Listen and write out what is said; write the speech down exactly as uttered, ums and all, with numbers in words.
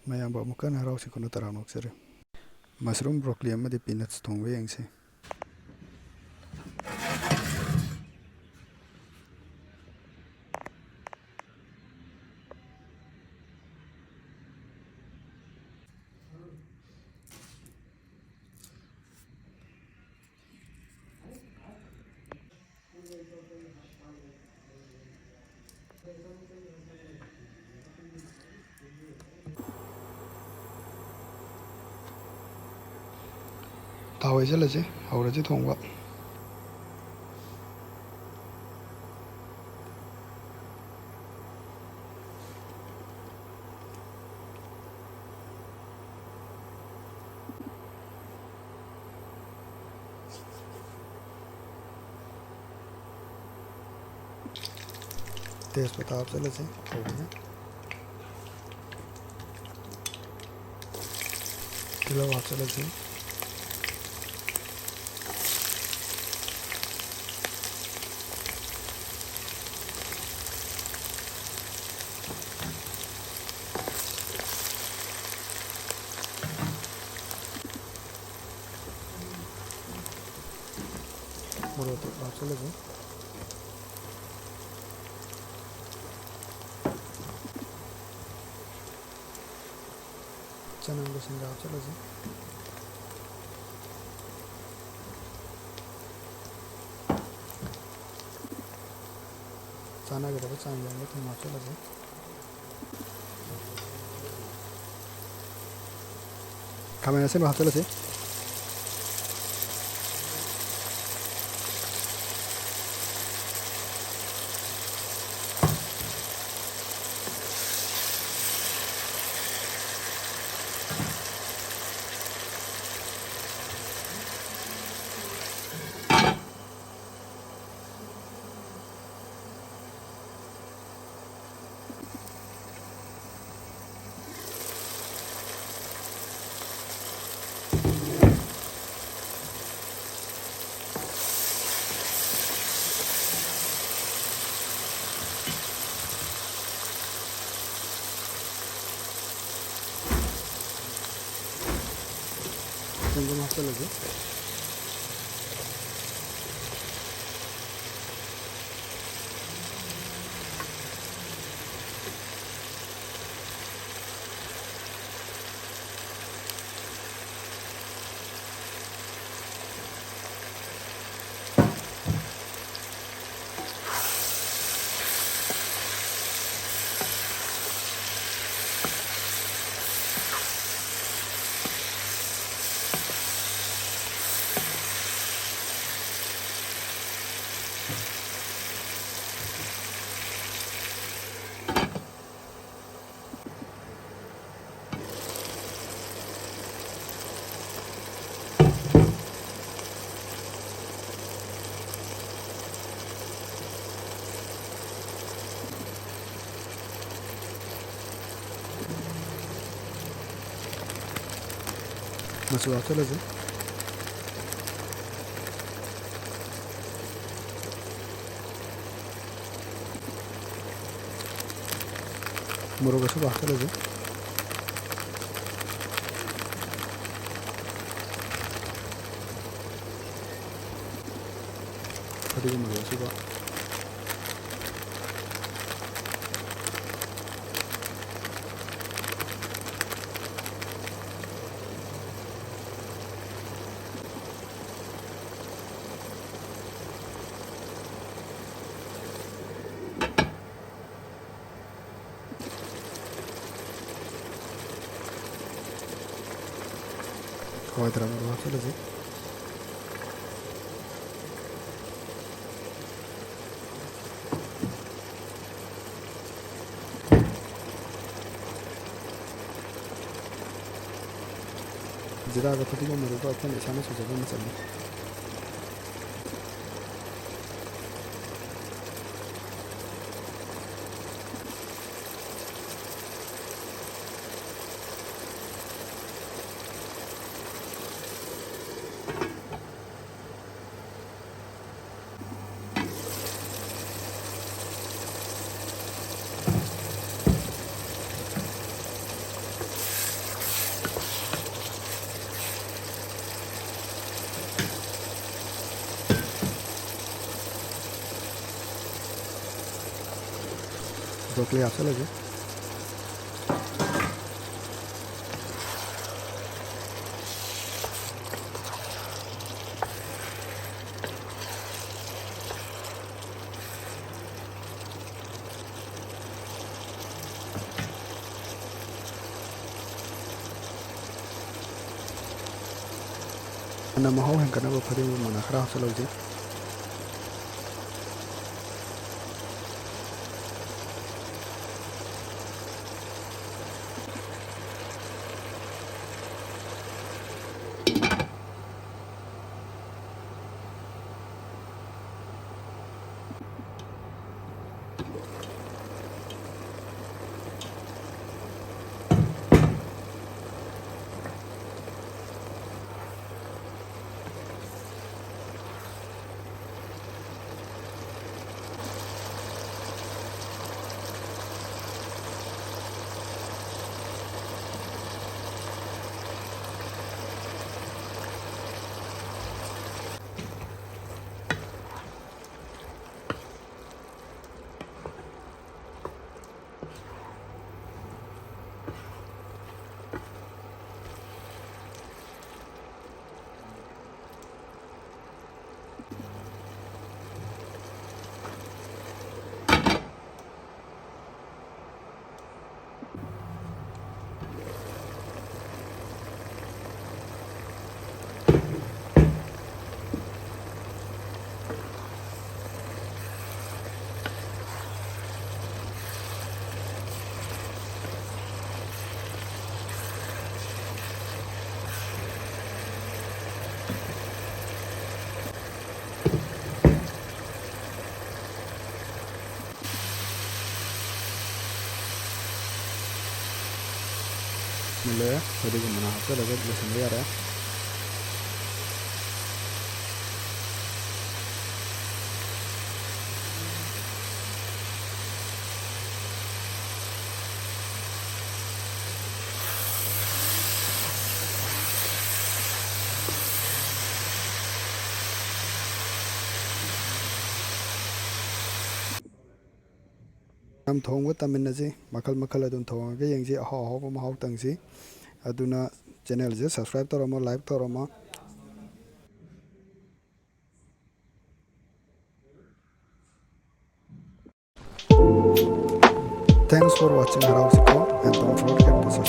ꯃꯌꯥꯝꯕꯨ ꯑꯃꯨꯛꯀ ꯍꯟꯅ ꯍꯔꯥꯎ ꯁꯤꯡꯀꯣꯟꯅ ꯇꯔꯥꯝꯅ ꯑꯣꯛꯆꯔꯤ꯫ Mushroom, broccoli ꯑꯃꯗꯤ peanuts ꯊꯣꯡꯕ ꯌꯦꯡꯁꯤ꯫ ꯊꯥꯎ ꯍꯩꯖꯤꯜꯂꯁꯤ, ꯍꯧꯔꯁꯤ ꯊꯣꯡꯕ꯫ ꯇꯦꯖꯄꯇꯥ ꯍꯥꯞꯆꯤꯜꯂꯁꯤ ꯍꯧꯕꯗ꯫ ꯇꯤꯜꯍꯧ ꯍꯥꯞꯆꯤꯜꯂꯁꯤ꯫ ꯃꯣꯔꯣꯛ ꯑꯇꯦꯛꯄ ꯍꯥꯞꯆꯤꯜꯂꯁꯤ꯫ ꯆꯅꯝꯒ ꯁꯤꯡꯒ ꯍꯥꯞꯆꯤꯜꯂꯁꯤ꯫ ꯆꯥꯟꯅꯒꯗꯕ ꯆꯥꯡ ꯌꯦꯡꯉꯒ ꯊꯨꯝ ꯍꯥꯞꯆꯤꯜꯂꯁꯤ꯫ ꯈꯥꯃꯦꯟ ꯑꯁꯤꯟꯕ ꯍꯥꯞꯆꯤꯜꯂꯁꯤ꯫ ꯁꯪꯒꯣꯝ ꯍꯥꯞꯆꯤꯜꯂꯒꯦ꯫ ꯃꯆꯨ ꯍꯥꯞꯆꯤꯜꯂꯁꯤ꯫ ꯃꯣꯔꯣꯛ ꯑꯁꯨꯕ ꯍꯥꯞꯆꯤꯜꯂꯁꯤ꯫ ꯐꯗꯤꯒꯣꯝ ꯃꯔꯨ ꯑꯁꯨꯕ꯫ ꯍꯋꯥꯏ ꯊ꯭ꯔꯥꯛ ꯃꯔꯨ ꯍꯥꯞꯆꯤꯜꯂꯁꯤ꯫ ꯖꯤꯔꯥꯒ ꯐꯗꯤꯒꯣꯝ ꯃꯔꯨꯒ ꯑꯩꯈꯣꯏꯅ ꯏꯁꯥꯅ ꯁꯨꯖꯕ ꯃꯆꯜꯅꯤ꯫ ꯕ꯭ꯔꯣꯀꯣꯂꯤ ꯍꯥꯞꯆꯤꯜꯂꯒꯦ꯫ ꯍꯥꯟꯅ ꯃꯍꯥꯎ ꯍꯦꯟꯒꯠꯅꯕ ꯐꯗꯤꯒꯣꯝ ꯃꯅꯥ ꯈꯔ ꯍꯥꯞꯆꯤꯜꯍꯧꯁꯤ꯫ ꯃꯨꯜꯂꯦ꯫ ꯐꯗꯤꯒꯣꯝ ꯃꯅꯥ ꯍꯥꯞꯆꯤꯜꯂꯒ ꯂꯣꯏꯁꯤꯟꯕ ꯌꯥꯔꯦ꯫ ꯌꯥꯝ ꯊꯣꯡꯕ ꯇꯝꯃꯤꯟꯅꯁꯤ, ꯃꯈꯜ ꯃꯈꯜ ꯑꯗꯨꯝ ꯊꯣꯡꯉꯒ ꯌꯦꯡꯁꯤ, ꯑꯍꯥꯎ ꯑꯍꯥꯎꯕ ꯃꯍꯥꯎ ꯇꯪꯁꯤ꯫ ꯑꯗꯨꯅ channelꯁꯦ subscribe ꯇꯧꯔꯝꯃꯣ, like ꯇꯧꯔꯝꯃꯣ꯫ Thanks for watching ꯍꯔꯥꯎꯁꯤꯀꯣ, and don't forget to subscribe.